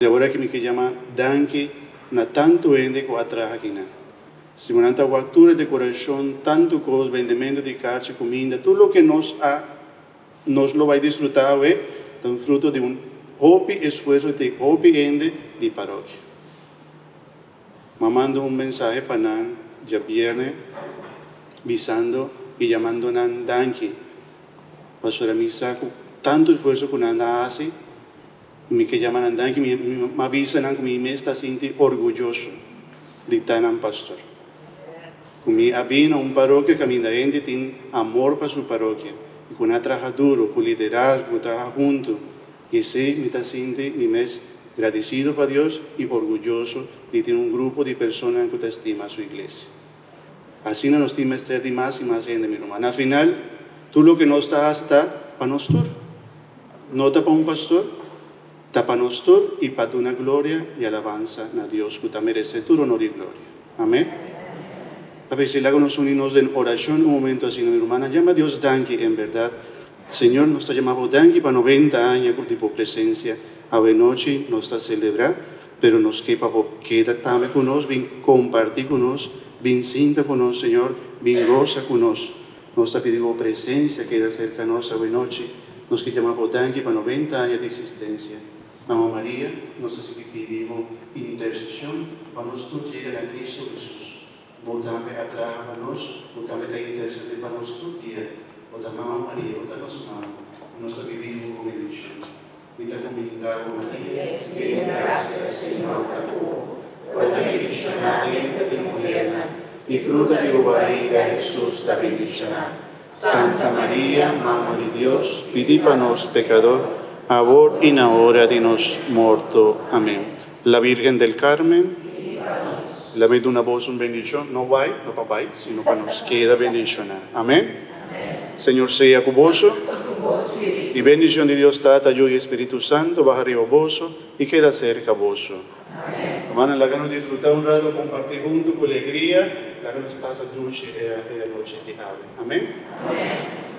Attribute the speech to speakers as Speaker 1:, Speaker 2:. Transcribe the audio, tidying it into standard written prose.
Speaker 1: Di awor aki mi ke yama danki na tantu hende ku a traha akinan. Si bo nan ta wak tur e dekorashon, tantu kos, bendementu di karchi, kuminda, tur loke nos a nos lo bai disfrutá awe ta un fruto di un hopi esfuerso di hopi hende di parokia. M'a manda un mensahe pa nan djabierne bisando i yamando nan danki pasobra mi sa ku tantu esfuerso ku nan a hasi. Mi ke yama nan danki, mi a bisa nan ku mi mes ta sinti orguyoso di ta nan pastor. Ku mi a bin na un parokia kaminda hende tin amor pa su parokia i ku nan a traha duru, ku liderazgo, ku traha huntu. I esei mi ta sinti mi mes gradisido pa Dios i orguyoso di tin un grupo di personanan ku ta stima su iglesia. Asina nos tin mester di mas i mas hende, mi ruman. Na final, tur loke nos ta hasi ta pa nos tur. No ta pa un pastor, ta pa nos tur i pa duna gloria i alabansa na Dios ku ta meresé tur honor i gloria. Amén. Ta p'esei laga nos uni nos den orashon un momento asina, mi rumannan. Yama Dios danki, en bèrdat. Señor, nos ta yama Bo danki pa noventa aña ku di Bo presensia. Awenochi nos ta selebrá. Pero nos ke pa bo keda tambe ku nos, bin kompartí ku nos, bin sinta ku nos, Señor, bin gosa ku nos. Nos ta pidi bo presensia keda serka nos awenochi. Nos ke yama bo danki pa noventa aña di eksistensia. Mama Maria, nos ta sigui pidi bo interseshon pa nos tur yega na Kristu Hesus. Bo tambe a traha pa nos, bo tambe ta intercede pa nos tur dia. Bo ta Mama Maria, bo ta nos mama, i nos ta pidi bo bendición. Mi ta cuminda bo Maria, llena di gracia, Señor ta cu bo. Bo ta bendicioná entre di muhernan, i fruta di bo barriga, Jesús, ta bendicioná. Santa Maria, Mama di Dios, pidi pa nos pecador, awor i na ora di nos morto. Amén. La Virgen del Carmen, la mi duna bos un bendicion, no bai, no pa bai, sino pa nos keda bendiciona. Amén. Señor sea cu boso. Y bendicion di Dios Tata, Yu y Espiritu Santo baha riba boso y keda cerca boso. Hermana, laga nos disfruta un rato, comparti hunto cu alegria, laga nos pasa dushi e anochi di awe. Amén.